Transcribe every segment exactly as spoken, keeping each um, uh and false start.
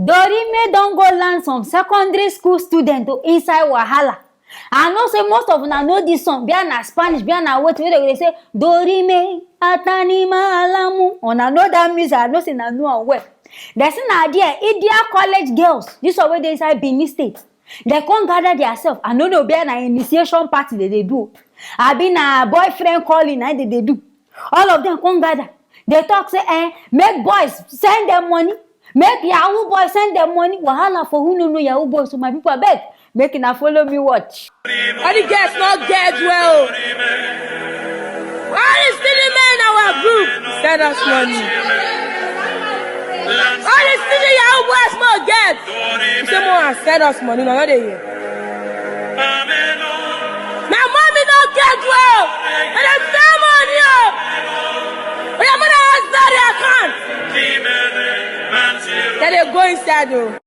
Dorime don go land some secondary school student o inside wahala. I know say most of una know this song, bia na Spanish, bia na wetin wey dem dey say, Dorime atanima alamu. Una know that music, I know say una know am well. Dem say na there Idia College girls, this one wey dey inside Benin State, dem come gather theirself. I no know bia na initiation party dem dey do o, abi na boyfriend calling na dem dey do. All of them come gather, dey talk say, eh, make boys send them money, make yahoo boys send them money. Wahala for who no know yahoo boys. So my people, abeg, make una follow me watch. All the girls no get well. All the silly men in our group send us money. All the silly yahoo boys no get. You say more and send us money, no, no dey here. My mommy no get well. And I tell money o. Oya, mother, what's that account? Then they go inside o.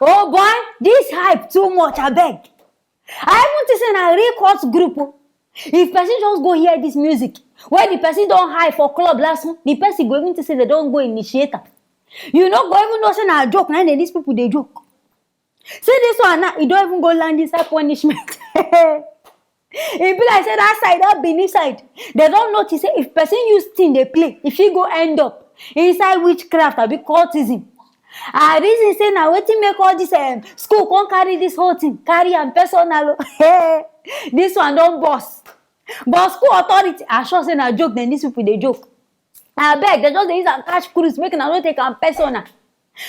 Oh boy, this hype too much, abeg. I even think say na real cult group o. If person just go hear this music, when the person don high for club last one, the person go even think say they don go initiate am. You no go even know say na joke na dem these people dey joke. See this one now, e don even go land inside punishment. E be like say that side, that Benin side, they don notice say if person use thing dey play, e fit go end up inside witchcraft abi cultism. I reason say na wetin make all this um, school come carry this whole thing, carry am personal o. This one don burst. But school authority, I sure say na joke dem these people dey joke. Abeg, dem just dey use am catch cruise, make una no take am personal.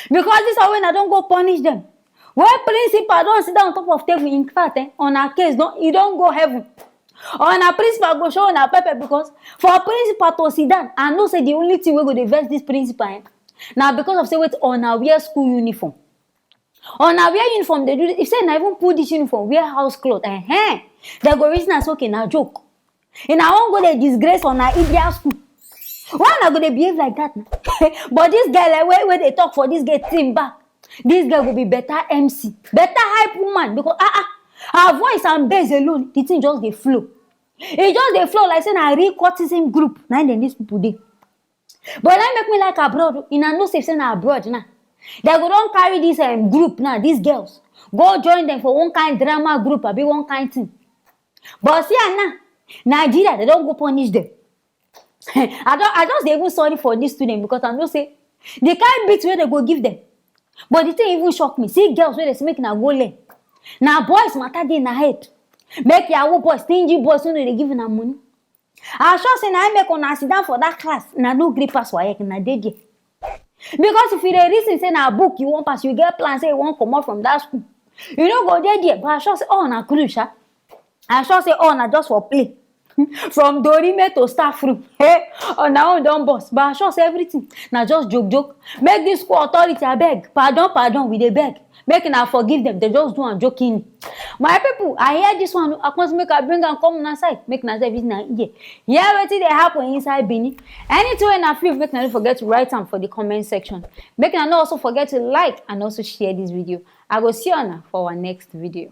Because this one wey una don go punish them. When principal don sit down on top of table, in fact, eh, una case don, e don go heaven. Una principal go show una pepper, because for principal to sit down, I know say the only thing wey go dey vex this principal, eh, na because of say wetin una wear school uniform. Una wear uniform dey do this. If say na even put this uniform, wear house cloth, eh, eh, dem go reason am say okay, na joke. Una wan go dey disgrace una Idia school. Why una go dey behave like that na? But this girl, eh, wey wey dey talk for this girl thing back, this girl go be better M C, better hype woman, because ah ah, her voice and bass alone, the thing just dey flow. E just dey flow like say na real cultism group na im dem these people dey. But na im make me like abroad o. Una know say say na abroad now. Dem go don carry this um, group now, these girls, go join them for one kind drama group abi one kind thing. But see am now, Nigeria, dem don go punish them. I don, I just dey even sorry for this student, because I know say the kind beat wey dem go give them. But the thing even shock me. See girls wey dey say make una go learn. Na boys matter dey una head. Make yahoo boys, stingy boys, wey no dey give una money. I sure say na im make una sit down for that class, una no gree pass WAEC, una dey there. Because if you dey reason say na book you wan pass, you get plan say you wan comot from that school, you no go dey there. But I sure say all una cruise sha. I sure say all una just for play. From Dorime to staff room, hey, una own don burst. But I sure say everything na just joke joke. Make this school authority, abeg, pardon, pardon, we dey beg. Make una forgive them, they just do am jokingly. My people, I hear this one, I come make I bring am come una side, make una sef use una ear hear wetin dey happen inside Benin. Anything wey una feel, make una no forget to write am for the comment section. Make una no also forget to like and also share this video. I go see una for our next video.